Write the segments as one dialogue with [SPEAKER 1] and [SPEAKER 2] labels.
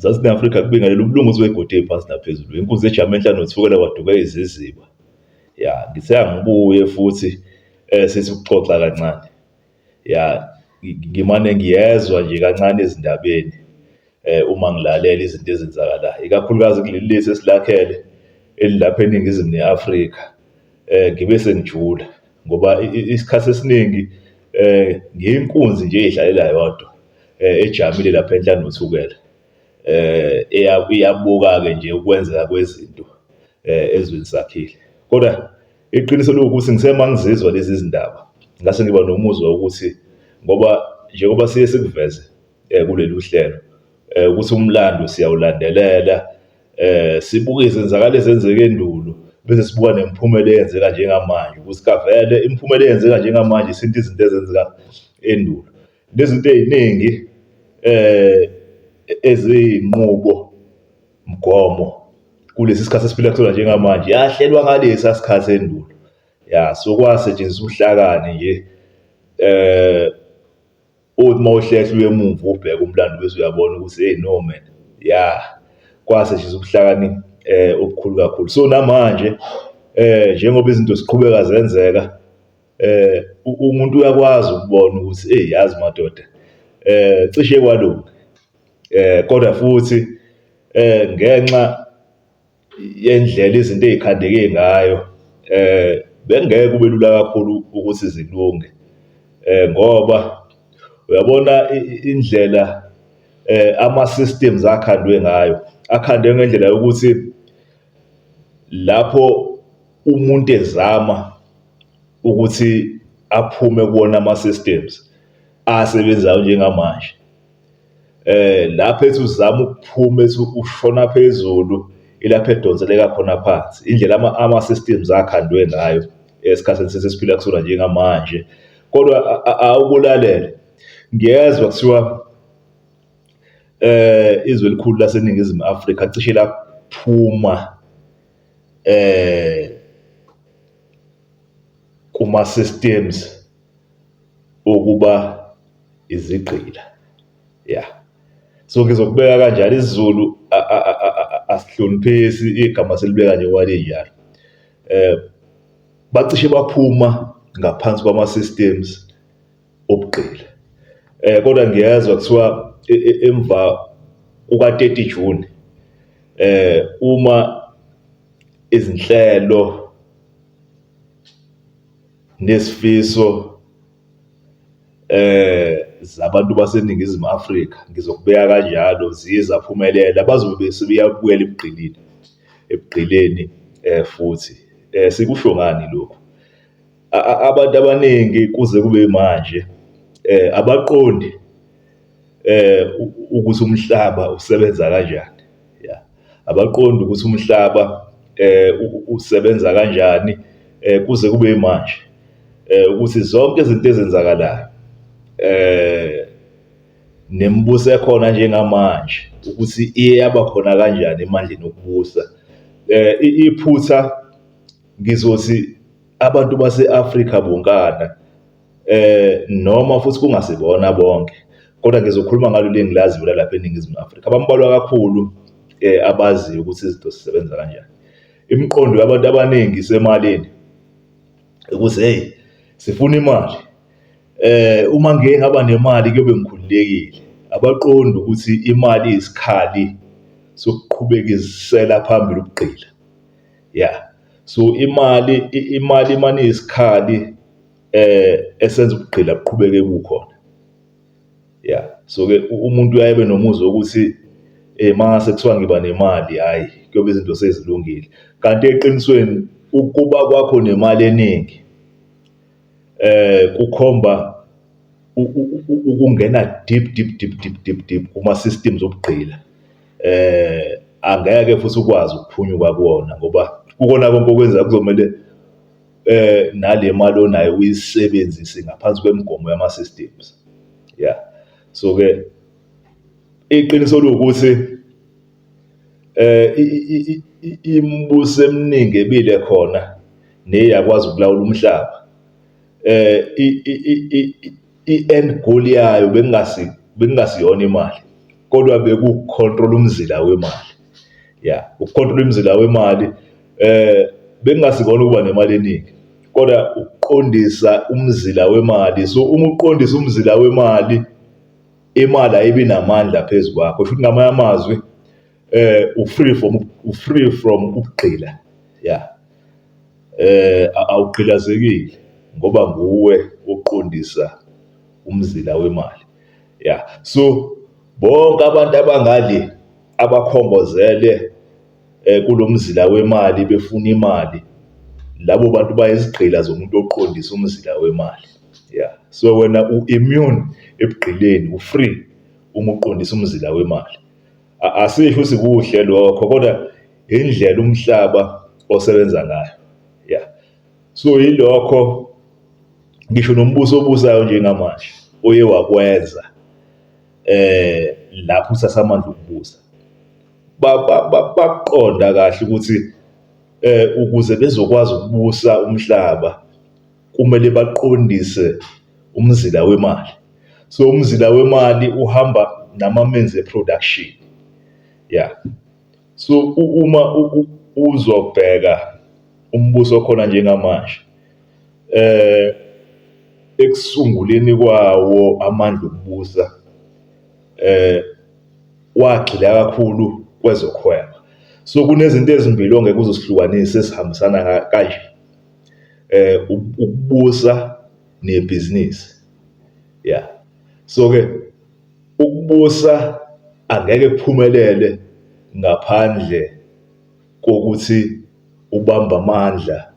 [SPEAKER 1] Mzansi ne-Afrika kubingelela umlungu wegodi phansi naphezulu, inkunzi ejame enhla noThukela kwaduke iziziba. Ya, ngithe angibuye futhi sithi ukuxoxa kancane. Ya, ngimane ngiyezwa nje kancane ezindabeni uma ngilalela izinto ezenzakalayo, ikakhulukazi kuleli lethu esilakhele elilapha eNingizimu ne-Afrika, ngibe sengijula ngoba isikhathi esiningi ngiyinkunzi nje ey'hlalela yodwa ejamile lapha enhla noThukela. Iyabuka-ke nje ukwenzeka kwezinto ezweni sakhile. Kodwa iqiniso liwukuthi ngithe uma ngizizwa lezi zindaba ngase ngiba nomuzwa wokuthi ngoba njengoba siye sikuveze kulolu hlelo ukuthi umlando siyawulandelela, sibuke izenzakalo ezenzeka endulo bese sibuka nemiphumela eyenzeka njengamanje ukuthi kavele imiphumela eyenzeka njengamanje isinto izinto ezenzeka endulo. Nezinto ey'ningi eziyinqubo mgomo kulesi sikhathi esiphila kusona njengamanje yahlelwa ngalesa sikhathi endulo. Ya, so kwasetshenziswa uhlakani nje uthi uma uhlehla uye emuva ubheke umlando bese uyabona ukuthi hey no man, ya, kwasetshenziswa ubuhlakani obukhulu kakhulu. So namanje njengoba izinto ziqhubeka zenzeka umuntu uyakwazi ukubona ukuthi eyi yazi madoda cishe kwalunga, kodwa futhi ngenxa yendlela izinto ey'khandeke ngayo bengeke kube lula kakhulu ukuthi zilunge ngoba uyabona indlela ama-systems akhandwe ngayo, akhandwe ngendlela yokuthi lapho umuntu ezama ukuthi aphume kuwona ama-systems asebenzayo njengamanje, lapho ethi uzama ukuphuma ethi ushona phezulu, ilapho edonseleka khona phansi. Indlela ama-systems akhandwe ngayo esikhathini sesiphila kusona njengamanje. Kodwa awukulalele, ngiyezwa kuthiwa izwe elikhulu laseNingizimu Afrika cishe laphuma kuma-systems okuba izigqila. Ya, so ngizokubeka kanjalo, isiZulu asihloniphesi igama silibeka nje ngoba linjalo. Bacishe baphuma ngaphansi kwama-systems obugqila. Kodwa ngiyezwa kuthiwa emva kuka-30 June uma izinhlelo nesifiso zabantu baseNingizimu Afrika, ngizokubeka kanjalo, ziye zaphumelela, bazobe sebeyabuyela ebugqilini, ebugqileni futhi. Sikusho ngani lokhu? Abantu abaningi kuze kube manje abaqondi ukuthi umhlaba usebenza kanjani, ya. Abaqondi ukuthi umhlaba usebenza kanjani kuze kube manje, ukuthi zonke izinto ezenzakalayo nemibuso ekhona njengamanje ukuthi iye yaba khona kanjani emandleni okubusa. Iphutha ngizothi abantu base-Afrika bonkana noma futhi kungasibona bonke, kodwa ngizokhuluma ngalolu engilaziyo lalapha eNingizimu Afrika. Abambalwa kakhulu abaziyo ukuthi izinto zisebenza kanjani. Imiqondo yabantu abaningi isemalini, ukuthi hheyi sifuna imali, uma ngike ngaba nemali kuyobe ngikhululekile. Abaqondi ukuthi imali iyisikhali sokuqhubekisela phambili ubugqila. Ya, so imali imane iyisikhali esenza ubugqila buqhubeke bukhona. Ya, so-ke umuntu uyaye abe nomuzwa wokuthi uma ngase kuthiwa ngiba nemali, hhayi kuyobe izinto sezilungile. Kanti eqinisweni ukuba kwakho nemali eningi kukhomba ukungena deep deep deep deep deep deep kuma-systems obugqila. Angeke futhi ukwazi ukuphunyuka kuwona ngoba kukona konke okwenzayo kuzomele nale mali onayo uyisebenzise ngaphansi kwemigomo yama-systems. Ya, so-ke iqiniso liwukuthi imibuso eminingi ebile khona neyakwazi ukulawula umhlaba i-end goal yayo bekungasiyona imali. Kodwa bekuwukukhontrola umzila wemali. Ya, ukukhontrola umzila wemali bekungasikona ukuba nemali eningi, kodwa ukuqondisa umzila wemali. So uma uqondisa umzila wemali, imali ayibi namandla phezu kwakho. Kusho ukuthi ngamanye amazwi u-free from, u-free from ukugqila. Ya, awugqilazekile ngoba nguwe oqondisa umzila wemali. Ya, so bonke abantu abangale abakhongozele kulo mzila wemali befuna imali, labo bantu bayizigqila zomuntu oqondisa umzila wemali. Ya, so wena u-immune ebugqileni, u-free uma uqondisa umzila wemali. Asisho ukuthi kuhle lokho, kodwa indlela umhlaba osebenza ngayo. Ya, so yilokho ngisho nombuso obusayo njengamanje oye wakwenza lapho uthatha amandla okubusa, bakuqonda kahle ukuthi ukuze bezokwazi ukubusa umhlaba kumele baqondise umzila wemali. So umzila wemali uhamba nama-means e-production. Ya, so uma uzobheka umbuso okhona njengamanje, ekusunguleni kwawo amandla okubusa, wagxila kakhulu kwezokuhweba. So kunezinto ezimbili ongeke uze uzihlukanise ezihambisana kanje, ukubusa nebhizinisi. Ya, so-ke ukubusa angeke kuphumelele ngaphandle kokuthi ubambe amandla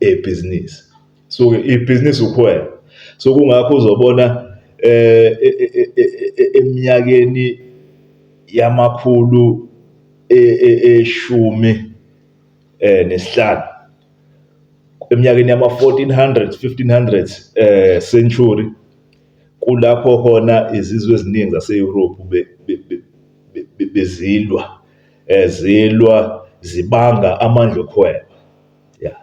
[SPEAKER 1] ebhizinisi. So-ke ibhizinisi ukuhweba. So kungakho uzobona eminyakeni yamakhulu eshumi nesihlanu, eminyakeni yama-1400s, 1500s century, kulapho khona izizwe eziningi zase-Europe bezilwa, zilwa zibanga amandla okuhweba. Ya,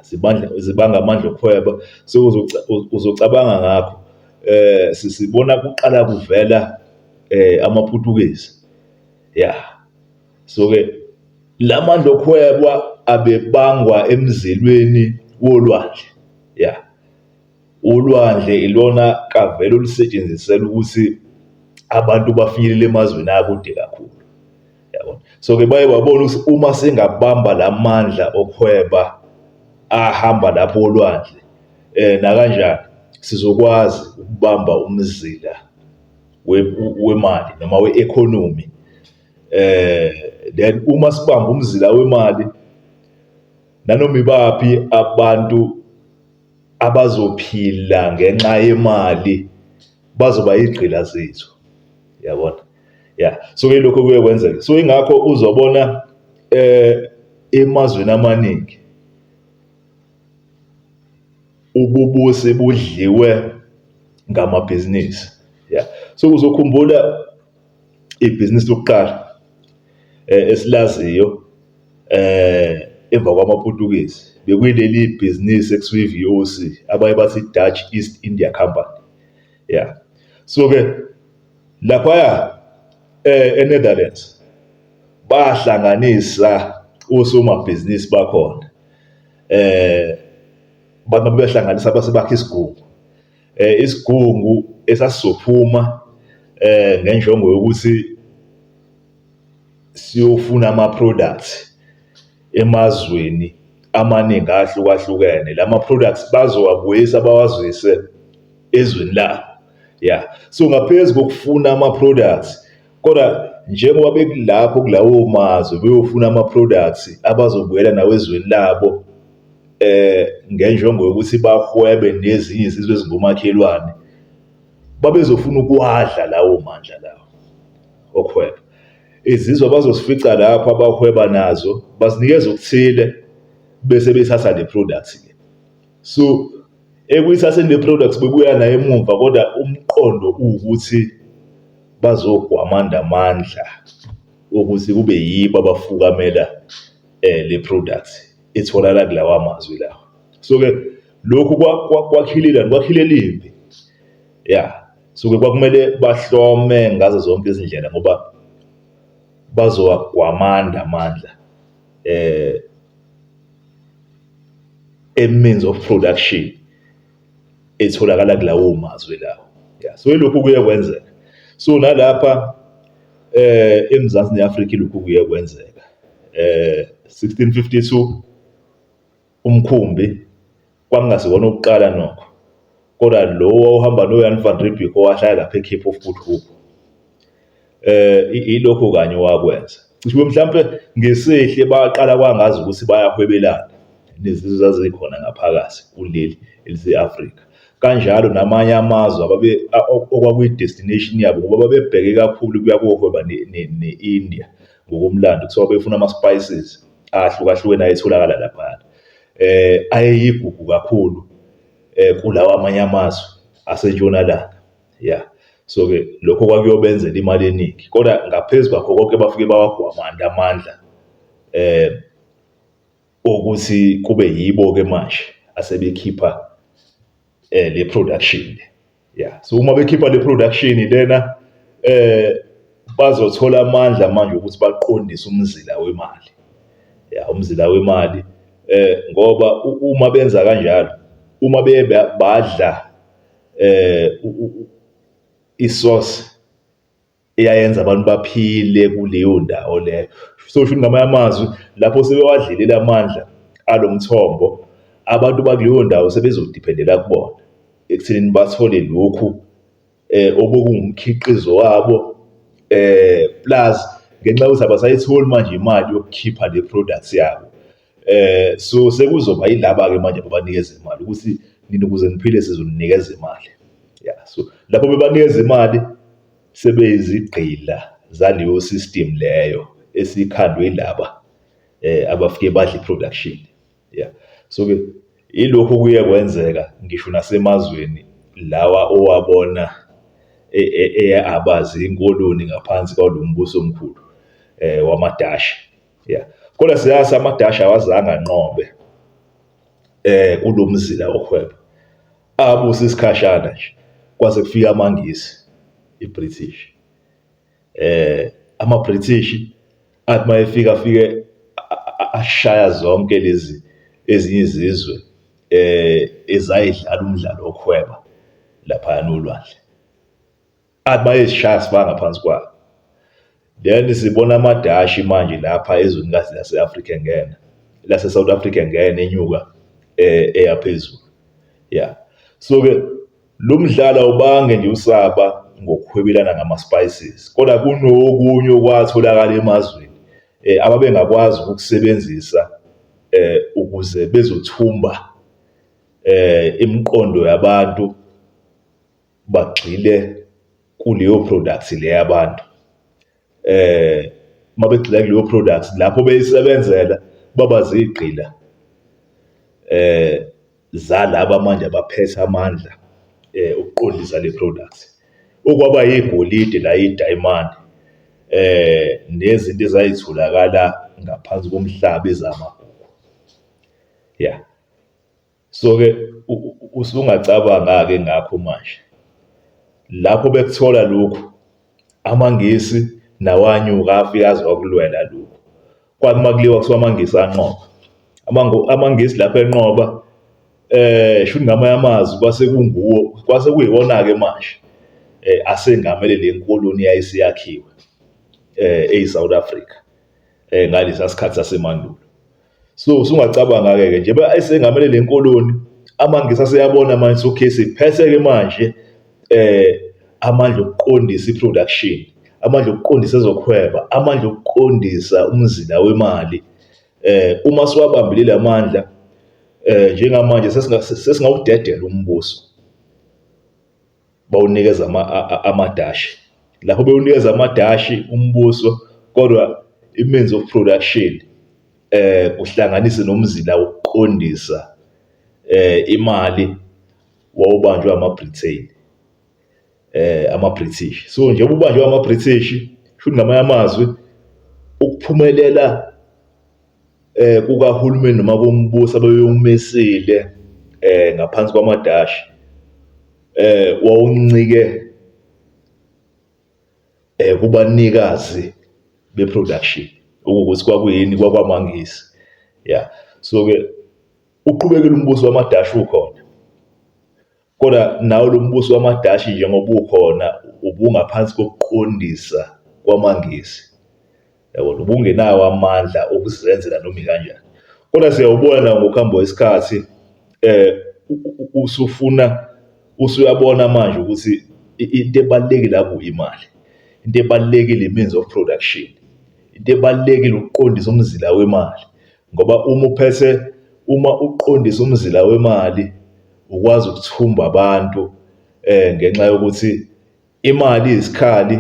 [SPEAKER 1] zibanga amandla okuhweba. So uzocabanga ngakho, sibona kuqala kuvela amaPutukezi. Ya, so-ke la mandla okuhweba abebangwa emzilweni wolwandle. Ya, ulwandle ilona kavele olusetshenziselwa ukuthi abantu bafinyelele emazweni akude kakhulu. Yabona? So-ke baye babona ukuthi uma singabamba la mandla okuhweba ahamba lapho olwandle, nakanjani sizokwazi ukubamba umzila wemali noma we-economy. Then uma sibamba umzila wemali, nanoma ibaphi abantu abazophila ngenxa yemali bazoba yigqila zethu. Yabona? Ya, so ke lokho kuye kwenzeka. So ingakho uzobona emazweni amaningi ububusi budliwe ngamabhizinisi. Ya, so uzokhumbula ibhizinisi lokuqala esilaziyo emva kwamaPutukezi bekuyileli bhizinisi ekuthiwa i-V_O_C, abaye bathi Dutch East India Company. Ya, so-ke laphaya e-Netherlands bahlanganisa osomabhizinisi bakhona, bathi mabehlanganisa base bakha isigungu, isigungu esasizophuma ngenjongo yokuthi siyofuna ama-products emazweni amaningi ahlukahlukene. Lama products bazowabuyisa bawazise ezweni labo. Ya, so ngaphezu kokufuna ama-products, kodwa njengoba bekulapho kulawo mazwe beyofuna ama-products abazobuyela nawo ezweni labo ngenjongo yokuthi bahwebe nezinye izizwe ezingomakhelwane, babezofuna ukuwadla lawo mandla lawo okuhweba. Izizwe abazozifica lapho abahweba nazo bazinikeza okuthile bese bethatha le product-ke. So ekuyithatheni le product bebuya nayo emumva, kodwa umqondo uwukuthi bazogwamanda amandla ukuthi kube yibo abafukamela le product etholakala kulawa mazwe lawa. So-ke lokhu kwakhilela kwakhilela impi. Ya, so-ke kwakumele bahlome ngazo zonke izindlela ngoba Bazowagwamanda amandla e-means of production etholakala kulawo mazwe lawo. Yeah, so ilokhu kuye kwenzeka. So nalapha eMzansi neAfrika ilokhu kuye kwenzeka. 1652 umkhumbi kwakungasiwona owokuqala nokho, kodwa lo owawuhamba noJan van Riebeeck owahlala lapha e-Cape of Good Hope. Ilokhu kanye owakwenza. Cishe mhlampe ngesihle baqala kwangazi ukuthi bayahwebelana nezizwe zazikhona ngaphakathi kuleli elise-Afrika. Kanjalo namanye amazwe ababe okwakuyi-destination yabo ngoba babebheke kakhulu ukuya kohweba ne-India ngokomlando. Kuthiwa befuna ama-spices ahlukahlukene ayetholakala laphayana. Ayeyigugu kakhulu kulawa amanye amazwe asentshonalanga. Ya, so-ke lokho kwakuyobenzela imali eningi kodwa ngaphezu kwakho konke bafike bawagwamanda amandla okuthi kube yibo-ke manje asebekhipha le production le. Ya, so uma bekhipha le production lena bazothola amandla manje ukuthi baqondise umzila wemali. Ya, umzila wemali ngoba uma benza kanjalo, uma beye badla i-source eyayenza abantu baphile kuleyo ndawo leyo. So shuthi ngamanye amazwi lapho sebewadlile amandla alo mthombo, abantu bakuleyo ndawo sebezodiphendela kubona ekuthenini bathole lokhu obekuwumkhiqizo wabo plus ngenxa yokuthi abasayitholi manje imali yokukhipha le product yabo. So sekuzoba yilaba-ke manje ababanikeza imali ukuthi nina ukuze niphile sizoninikeza imali. Ya, so lapho bebanikeza imali sebeyizigqila zaleyo system leyo esikhandwe yilaba abafike badla i-production. Ya, so-ke ilokhu kuye kwenzeka ngisho nasemazweni lawa owabona abazi inkoloni ngaphansi kwalo mbuso omkhulu wamaDashi. Ya, kodwa siyazi amaDashi awazange anqobe kulo mzila wokuhweba. Abusa isikhashana nje kwase kufika amaNgisi, i-British. Ama-British athi uma efika afike ashaya zonke lezi ezinye izizwe ezayidlala umdlalo wokuhweba laphayana olwandle. Athi bayezishaya sifaka ngaphansi kwayo. Then sibona amaDashi manje lapha ezwenikazi lase-Afrika engena, lase-South Africa engena enyuka eya phezulu. Ya, so-ke lo mdlalo awubange nje usaba ngokuhwebelana ngama-spices, kodwa kunokunye okwatholakala emazweni ababengakwazi ukukusebenzisa ukuze bezothumba imiqondo yabantu bagxile kuleyo product le yabantu. Uma begxila kuleyo product lapho beyisebenzela baba zigqila zalaba manje abaphethe amandla ukuqondisa le product. Okwaba yigolide la idayimane nezinto ezayitholakala ngaphansi komhlaba ezamagugu. Ya, so-ke usungacabanga-ke ngakho manje lapho bekuthola lokhu amaNgisi nawo anyuka afika azokulwela lokhu. Kwathi uma kuliwa kuthiwa amaNgisi anqoba. AmaNgisi lapho enqoba shuthi ngamanye amazwi kwase kunguwo, kwase kuyiwona-ke manje asengamele le nkoloni eyayisiyakhiwe eyi-South Africa ngalesa sikhathi sasemandulo. So usungacabanga-ke ke njengoba esengamele le nkoloni, amaNgisi aseyabona manje okay siphethe-ke manje amandla okuqondisa i-production, amandla okuqondisa ezokuhweba, amandla okuqondisa umzila wemali. Uma siwabambile la mandla njengamanje sesingawudedela umbuso, bawunikeza amaDashi. Lapho bewunikeza amaDashi umbuso kodwa i-means of production kuhlanganise nomzila wokuqondisa imali wawubanjwe ama-Britain, ama-British. So njengoba ubanjwe ama-British, shuthi ngamanye amazwi ukuphumelela kukahulumeni noma kombuso ababewumisile ngaphansi kwamaDashi wawuncike kubanikazi be-production, okuwukuthi kwakuyini? KwakwamaNgisi. Ya, so-ke uqhubekile umbuso wamaDashi ukhona, kodwa nawo lo mbuso wamaDashi njengoba ukhona ubungaphansi kokuqondisa kwamaNgisi. Yabona, ubungenawo amandla okuzenzela noma ikanjani. Kodwa siyawubona nawo ngokuhamba kwesikhathi usufuna usuyabona manje ukuthi into ebalulekile akuyimali, into ebalulekile i-means of production, into ebalulekile ukuqondisa umzila wemali ngoba uma uphethe, uma uqondisa umzila wemali ukwazi ukuthumba abantu ngenxa yokuthi imali iyisikhali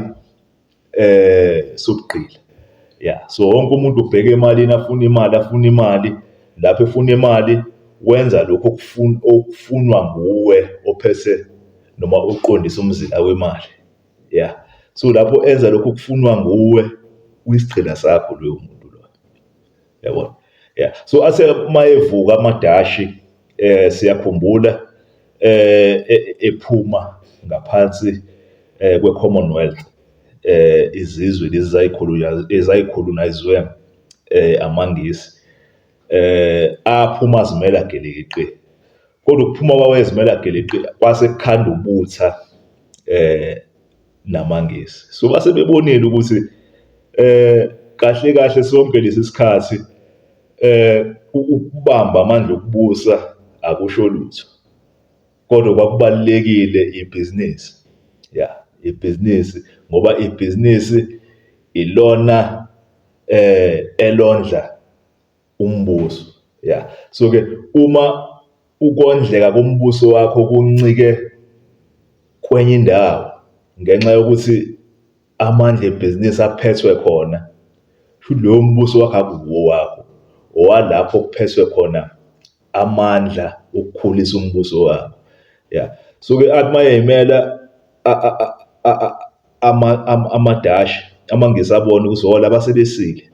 [SPEAKER 1] sobugqila. Ya, so wonke umuntu ubheka emalini, afune imali, afune imali. Lapho efuna imali wenza lokhu okufunwa nguwe ophethe noma oqondisa umzila wemali. Ya, so lapho enza lokhu okufunwa nguwe, uyisigqila sakho loyo muntu loyo. Yabona? Ya, so athe uma evuka amaDashi siyakhumbula ephuma ngaphansi kwe-Commonwealth, izizwe lezi ezayikhulunayizwe amaNgisi, aphuma azimela gelekeqe. Kodwa ukuphuma kwawo ezimela gelekeqe kwase kukhanda ubutha namaNgisi. So base bebonile ukuthi kahle kahle sonke lesi sikhathi ukubamba amandla okubusa akusho lutho, kodwa kwakubalulekile ibhizinisi. Ya, ibhizinisi ngoba ibhizinisi ilona elondla umbuso. Ya, so-ke uma ukondleka kombuso wakho kuncike kwenye indawo ngenxa yokuthi amandla ebhizinisi aphethwe khona, shuthi loyo mbuso wakho akuwuwo owakho, owalapho kuphethwe khona amandla okukhulisa umbuso wakho. Ya, so-ke athi uma ey'mela amaDashi, amaNgisi abona ukuthi oh laba sebesile,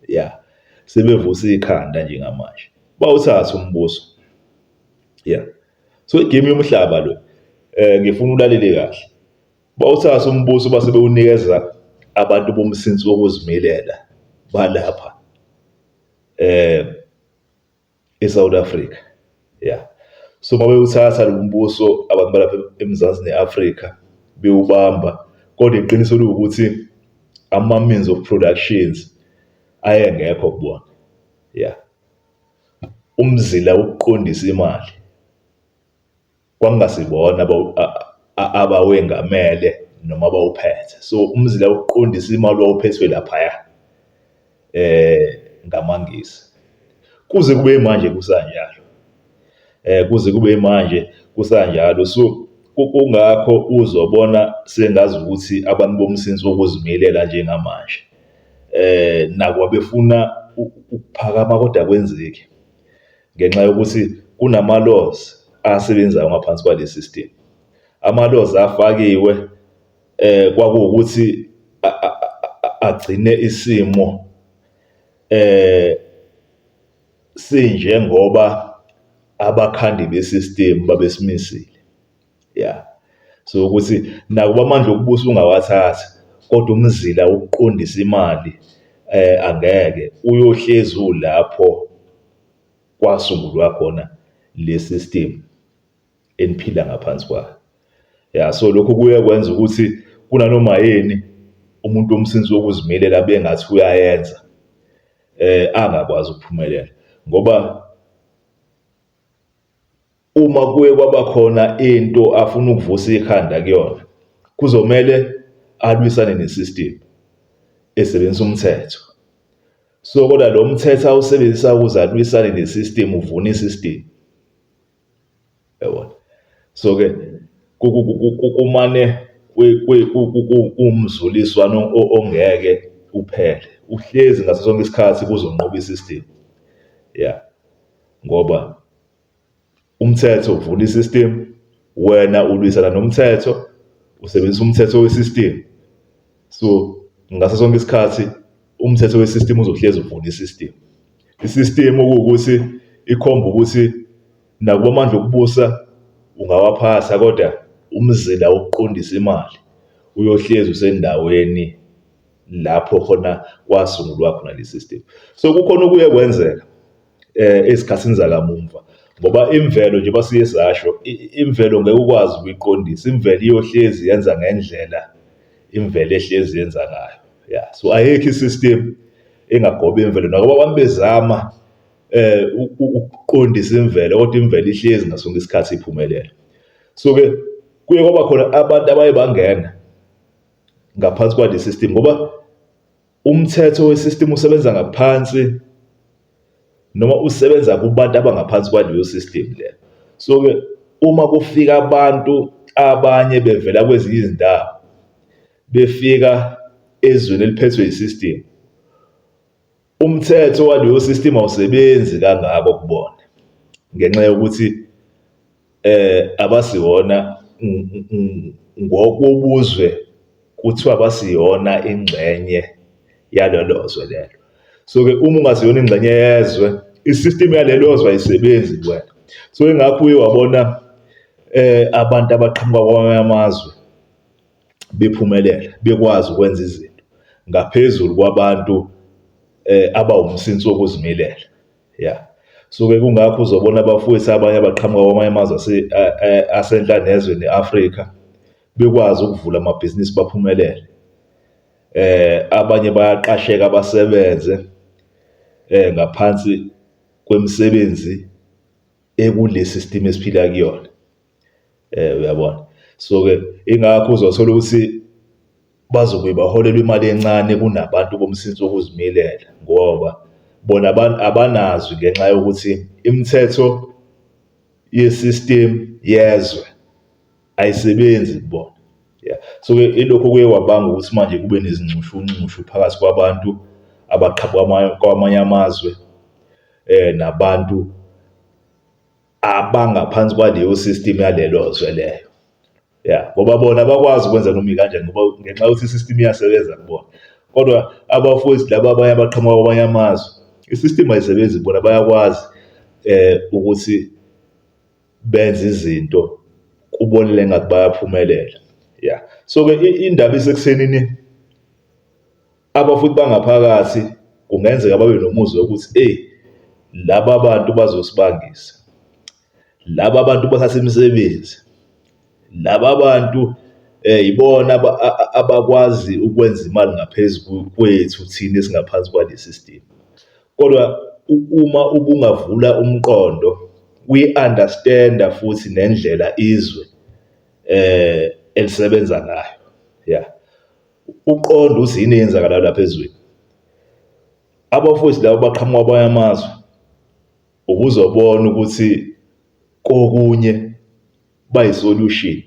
[SPEAKER 1] ya, sebevusa ikhanda njengamanje, bawuthathe umbuso. Ya, so igemu yomhlaba lo, ngifuna ulalele kahle. Bawuthatha umbuso base bewunikeza abantu bomsinsi wokuzimilela balapha eSouth Africa. Ya, so uma bewuthatha lo mbuso abantu balapha eMzansi ne-Afrika bewubamba, kodwa iqiniso liwukuthi ama-means of productions ayengekho kubona. Ya, umzila wokuqondisa imali kwakungasibona abawengamele noma abawuphethe. So umzila wokuqondisa imali wawuphethwe laphaya ngamaNgisi. Kuze kube manje kusanjalo, kuze kube manje kusanjalo. So kungakho uzobona sengazi ukuthi abantu bomsinsi wokuzimilela njengamanje nakuba befuna ukuphakama kodwa akwenzeki ngenxa yokuthi kunama-laws asebenzayo ngaphansi kwale system. Ama-laws afakiwe kwakuwukuthi agcine isimo sinjengoba abakhandi be-system babesimisile. Ya, so ukuthi nakuba amandla okubusa ungawathathi kodwa umzila wokuqondisa imali angeke uyohlezi ulapho kwasungulwa khona le system eniphila ngaphansi kwayo. Ya, so lokho kuye kwenza ukuthi kunanoma yini umuntu womsinsi wokuzimilela bengathi uyayenza angakwazi ukuphumelela ngoba uma kuye kwaba khona into afuna ukuvusa ikhanda kuyona, kuzomele alwisane ne-system esebenzisa umthetho. So kodwa lo mthetho awusebenzisa ukuze alwisane ne-system uvuna i-system. Yabona? So-ke kumane kuwumzuliswano ongeke uphele. Uhlezi ngaso sonke isikhathi kuzonqoba i-system. Ya, ngoba umthetho uvuna i-system, wena ulwisana nomthetho, usebenzisa umthetho we-system. So ngaso sonke isikhathi umthetho we-system uzohlezi uvuna i-system. I-system okuwukuthi ikhomba ukuthi nakuba amandla okubusa ungawaphasa kodwa umzila wokuqondisa imali uyohlezi usendaweni lapho khona kwasungulwa khona le system. So kukhona okuye kwenzeka ezikhathini zakamumva, ngoba imvelo nje basiye sasho, imvelo ngeke ukwazi ukuyiqondisa, imvelo iyohlezi yenza ngendlela imvelo ehlezi yenza ngayo. Ya, so ayikho i-system engagoba imvelo, nakuba abantu bezama ukuqondisa imvelo, kodwa imvelo ihlezi ngaso sonke isikhathi iphumelela. So-ke kuye kwaba khona abantu abaye bangena ngaphansi kwale system, ngoba umthetho we-system usebenza ngaphansi noma usebenza kubantu abangaphansi kwaleyo system leyo. So-ke uma kufika abantu abanye bevela kwezinye izindawo, befika ezweni eliphethwe yi-system, umthetho waleyo system awusebenzi kangako kubona ngenxa yokuthi abasiwona ngokobuzwe, kuthiwa basiyona ingxenye yalelo zwe lelo. So-ke uma ungasiyona ingxenye yezwe, i-system yalelo zwe ayisebenzi kuwena. So ingakho uye wabona abantu abaqhamuka kwamanye amazwe bephumelela, bekwazi ukwenza izinto ngaphezulu kwabantu abawumsinsi wokuzimilela. Ya, so-ke kungakho uzobona abafowethu abanye abaqhamuka kwamanye amazwe asenhla nezwe ne-Afrika bekwazi ukuvula amabhizinisi baphumelele. Abanye bayaqasheka basebenze ngaphansi kwemisebenzi ekule system esiphila kuyona. Uyabona? So-ke ingakho uzothola ukuthi bazobe baholelwa imali encane kunabantu bomsinsi wokuzimilela, ngoba bona abanazwi ngenxa yokuthi imithetho ye-system yezwe ayisebenzi kubona. Yeah. So-ke ilokho kuye kwabanga ukuthi manje kube nezinxushunxushu phakathi kwabantu abaqhamuka kwamanye amazwe nabantu abangaphansi kwaleyo system yalelo zwe leyo. Ya, ngoba bona abakwazi ukwenza noma ikanjani, ngoba ngenxa yokuthi i-system iyasebenza kubona. Kodwa abafowethu laba abanye abaqhamuka kwamanye amazwe, i-system ayisebenzi kubona, bayakwazi ukuthi benze izinto kubonele engathi bayaphumelela. Ya, so-ke indaba isekuthenini abafuthi bangaphakathi kungenzeka babe nomuzwa wokuthi eyi, laba bantu bazosibangisa, laba bantu bathatha imisebenzi, laba bantu yibona abakwazi ukwenza imali ngaphezu kwethu thina esingaphansi kwale system. Kodwa uma ubungavula umqondo, uyi-understand-a futhi nendlela izwe elisebenza ngayo, ya, uqonde ukuthi yini eyenzakalayo lapha ezweni. Abafowethu laba abaqhamuka kwamanye amazwe, ubuzobona ukuthi kokunye bayi-solution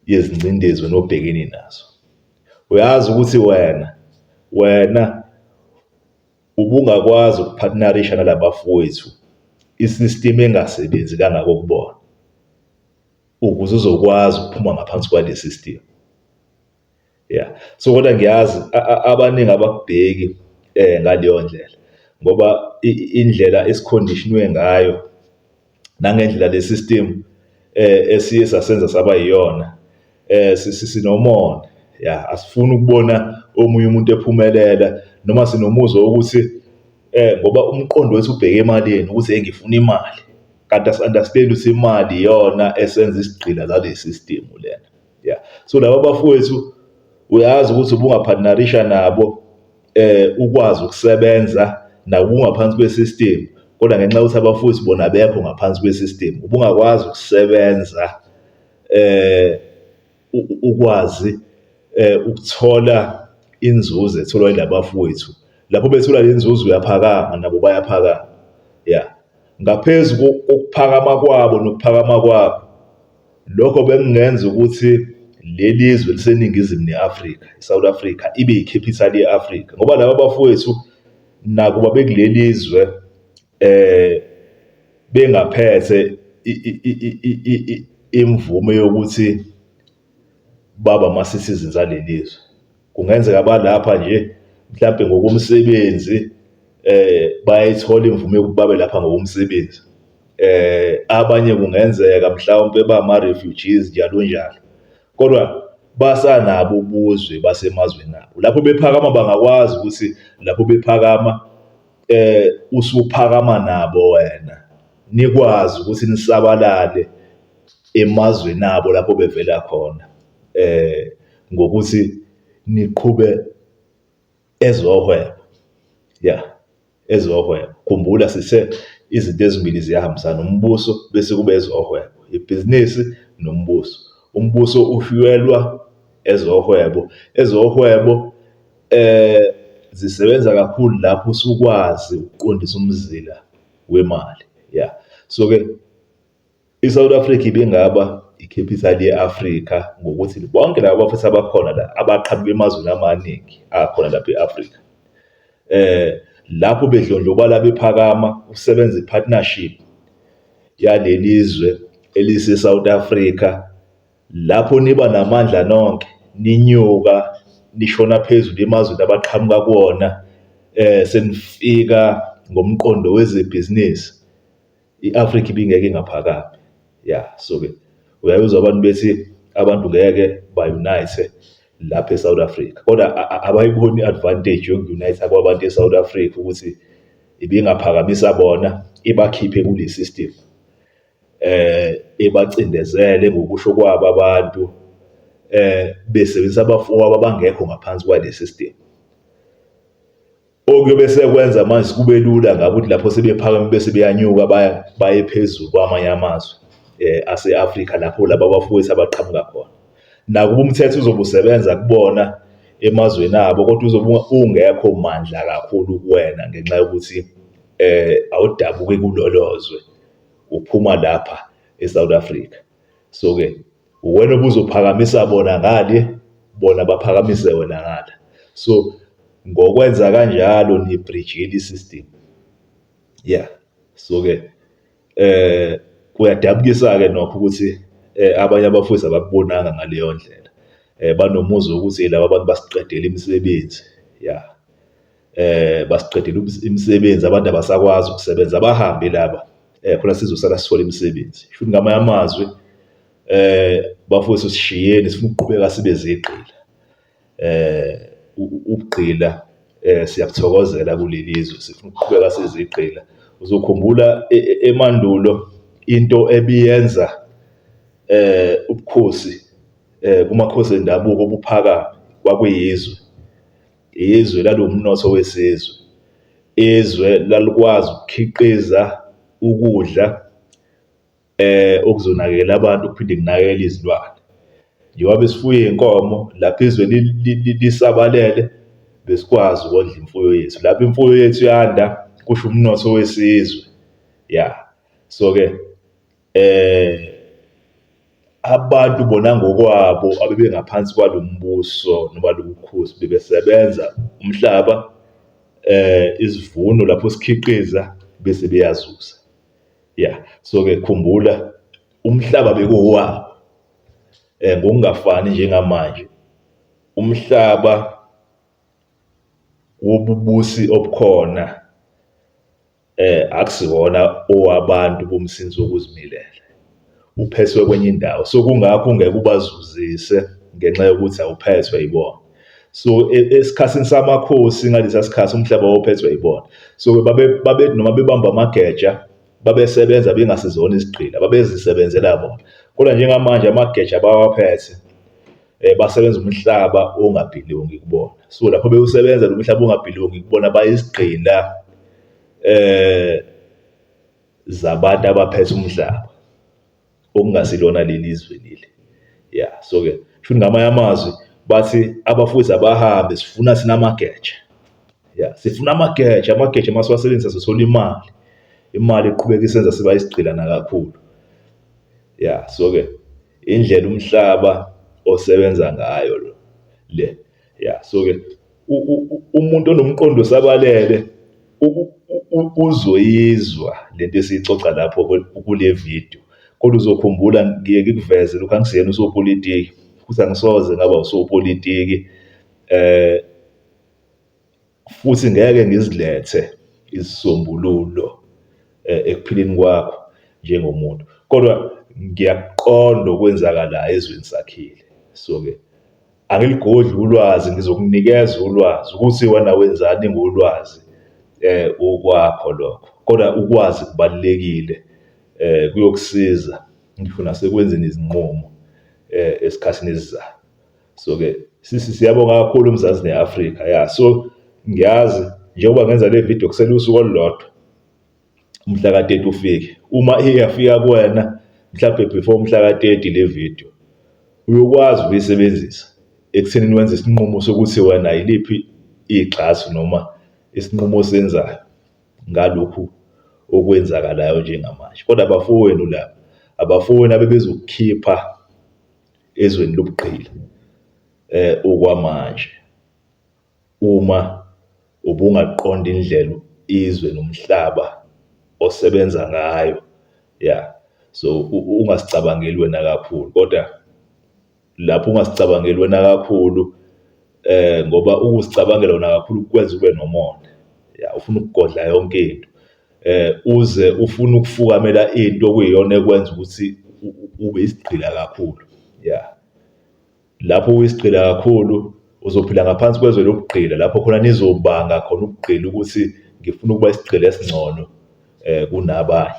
[SPEAKER 1] yezingcindezi wena obhekene nazo. Uyazi ukuthi wena ubungakwazi uku-partnerisha nalabafowethu i-system engasebenzi kangako kubona, ukuze uzokwazi ukuphuma ngaphansi kwale system. Yeah. So kodwa ngiyazi abaningi abakubheki ngaleyo ndlela, ngoba indlela esi-condition-we ngayo nangendlela le system esiye sasenza saba yiyona, sinomona. Ya, asifuni ukubona omunye umuntu ephumelela, noma sinomuzwa wokuthi ngoba umqondo wethu ubheke emalini, ukuthi hey, ngifuna imali, kanti asi-understand ukuthi imali iyona esenza isigqila zale system lena. Yeah. So laba bafowethu uyazi ukuthi ubunga-partnerisha nabo ukwazi ukusebenza nakuba ungaphansi kwe-system, kodwa ngenxa yokuthi abafowethu bona abekho ngaphansi kwe-system, ubungakwazi ukusebenza ukwazi ukuthola inzuzo etholwa yilabafowethu. Lapho bethola le nzuzo uyaphakama, nabo bayaphakama. Ya, ngaphezu kokuphakama kwabo nokuphakama kwakho, lokho bekungenza ukuthi leli zwe liseningizimu ne-Afrika, i-South Africa, ibe i-capital ye-Afrika, ngoba laba bafowethu nakuba bekuleli zwe bengaphethe imvume yokuthi baba ama-citizens aleli zwe, kungenzeka balapha nje mhlampe ngokomsebenzi, bayayithola imvume yokuthi babe lapha ngokomsebenzi. Abanye kungenzeka mhlawumpe bama-refugees njalo njalo, kodwa Basanabo ubuzwe basemazweni abo. Lapho bephakama bangakwazi ukuthi lapho bephakama usuphakama nabo wena, nikwazi ukuthi nisabalale emazweni abo lapho bevela khona ngokuthi niqhube ezohwebo, ya, ezohwebo. Khumbula sithe izinto ezimbili ziyahambisana, umbuso bese kuba ezohwebo, ibhizinisi nombuso. Umbuso ufuelwa ezohwebo, ezohwebo zisebenza kakhulu lapho usukwazi ukuqondisa umzila wemali, ya. So-ke i-South Africa ibingaba i-capital ye-Afrika ngokuthi bonke laba bafethu abakhona la abaqhamuka emazweni amaningi akhona lapha e-Afrika, lapho bedlondlobala bephakama kusebenza i-partnership yaleli zwe elise-South Africa, lapho niba namandla nonke, ninyuka nishona phezulu emazweni abaqhamuka kuwona, senifika ngomqondo wezebhizinisi, i-Afrika ibingeke ingaphakami. Ya, so-ke uyayizwa abantu bethi abantu ngeke ba-unite lapha e-South Africa, kodwa abayiboni i-advantage yoku-unite kwabantu e-South Africa ukuthi ibingaphakamisa bona, ibakhiphe kule system ebacindezele ngokusho kwabo abantu besebenzisa abafowabo abangekho ngaphansi kwale system. Okuyobe sekwenza manje kube lula ngabo ukuthi lapho sebephakeme bese beyanyuka baya baye phezulu kwamanye amazwe ase-Afrika lapho laba abafowethu abaqhamuka khona. Nakuba umthetho uzobe usebenza kubona emazweni abo, kodwa uzobe ungekho mandla kakhulu kuwena ngenxa yokuthi awudabuki kulolo zwe, uphuma lapha e-South Africa. So-ke uwena obuzophakamisa bona ngale, bona baphakamise wena ngala. So ngokwenza kanjalo nibrijile i-system. Yeah, so-ke kuyadabukisa-ke nokho ukuthi abanye abafowethu abakubonanga ngaleyo ndlela. Banomuzwa wokuthi laba bantu basiqedela imisebenzi, ya. Basiqedela imisebenzi, abantu abasakwazi ukusebenza, abahambe laba khona sizosala sithola imisebenzi. Shuthi ngamanye amazwi bafowethu sishiyeni sifuna ukuqhubeka sibe zigqila. Ubugqila siyabuthokozela kuleli zwe, sifuna ukuqhubeka sizigqila. Uzokhumbula emandulo into ebiyenza ubukhosi kumakhosi endabuko buphakame kwakuyizwe. Izwe laliwumnotho wesizwe. Izwe lalikwazi ukukhiqiza ukudla okuzonakekela abantu kuphinde kunakekele izilwane. Njengoba besifuye iy'nkomo, lapho izwe lisabalele besikwazi ukondla imfuyo yethu. Lapho imfuyo yethu yanda, kusho umnotho wesizwe, ya. So-ke abantu bona ngokwabo abebengaphansi kwalo mbuso noma lo bukhosi bebesebenza umhlaba, isivuno lapho sikhiqiza bese beyazuza. Ya, so-ke khumbula umhlaba bekuwowabo ngokungafani njengamanje umhlaba wobubusi obukhona akusiwona owabantu bomsinsi wokuzimilela, uphethwe kwenye indawo. So kungakho ungeke ubazuzise ngenxa yokuthi awuphethwe yibona. So esikhathini samakhosi ngalesa sikhathi umhlaba wawuphethwe yibona. So babe babe noma bebamba amageja babesebenza bengasizona izigqila, babezisebenzela bona. Kodwa njengamanje amageja bawaphethe basebenza umhlaba ongabhilongi kubona. So lapho bewusebenza lo mhlaba ongabhilongi kubona bayizigqila zabantu abaphethe umhlaba okungasilona leli zwe leli. Ya, so-ke shuthi ngamanye amazwi bathi abafowethu abahambe sifuna thina amageja. Ya, sifuna amageja, amageja uma siwasebenzisa sithola imali. Imali iqhubeka isenza siba isigqila nakakhulu. Ya, so-ke indlela umhlaba osebenza ngayo lo le. Ya, so-ke umuntu onomqondo osabalele uzoyizwa lento esiyixoxa lapho kule video. Kodwa uzokhumbula ngiye ngikuveze lokhu, angisiyena usopolitiki futhi angisoze ngaba usopolitiki futhi ngeke ngizilethe izisombululo ekuphileni kwakho njengomuntu. Kodwa ngiyakuqonda okwenzakalayo ezweni sakhile. So-ke Angiligodli ulwazi, ngizokunikeza ulwazi ukuthi wena wenzani ngolwazi okwakho lokho. Kodwa ukwazi kubalulekile kuyokusiza ngisho nasekwenzeni izinqumo esikhathini esizayo. So-ke siyabonga kakhulu uMzansi ne-Afrika, ya. So ngiyazi njengoba ngenza le video kusele usuku olulodwa umhla ka-30 ufike. Uma iyafika kuwena mhlampe before umhla ka-30 le video, uyokwazi ukuyisebenzisa ekuthenini wenze isinqumo sokuthi wena yiliphi igxathu noma isinqumo osenzayo ngalokhu okwenzakalayo njengamanje. Kodwa abafowenu laba, abafowenu abebezokukhipha ezweni lobugqila okwamanje uma ubungaqonda indlela izwe nomhlaba osebenza ngayo, ya. So ungasicabangeli wena kakhulu, kodwa lapho ungasicabangeli wena kakhulu ngoba ukuzicabangela wena kakhulu kukwenza ube nomona, ya, ufuna ukugodla yonke into. Uze ufune ukufukamela into okuyiyona ekwenza ukuthi ube isigqila kakhulu, ya. Lapho uyisigqila kakhulu uzophila ngaphansi kwezwe lobugqila lapho khona nizobanga khona ubugqila ukuthi ngifuna ukuba isigqila esingcono kunabanye,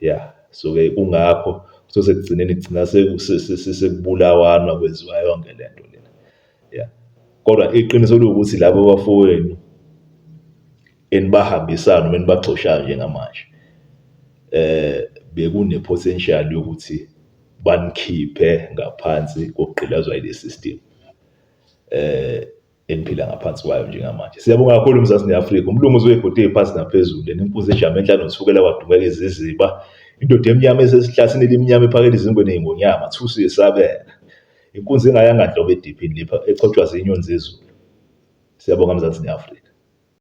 [SPEAKER 1] ya. So-ke kungakho sosekugcineni kugcina sekubulawana kwenziwa yonke le nto lena, ya. Kodwa iqiniso liwukuthi labo bafowenu enibahambisayo noma enibagxoshayo njengamanje bekune-potential yokuthi banikhiphe ngaphansi kokugqilazwa yile system eniphila ngaphansi kwayo njengamanje. Siyabonga kakhulu Mzansi ne-Afrika. Umlungu uzoyigodi phansi naphezulu, lena inkunzi ejame enhlanu nothukela kwadumeka iziziba. Indoda emnyama esesihlathini elimnyama ephakela izingwe ney'ngonyama, thusi yesabeka. Inkunzi engayanga nhlobo ediphini lepha echotshwa zinyoni zezulu. Siyabonga Mzansi ne-Afrika.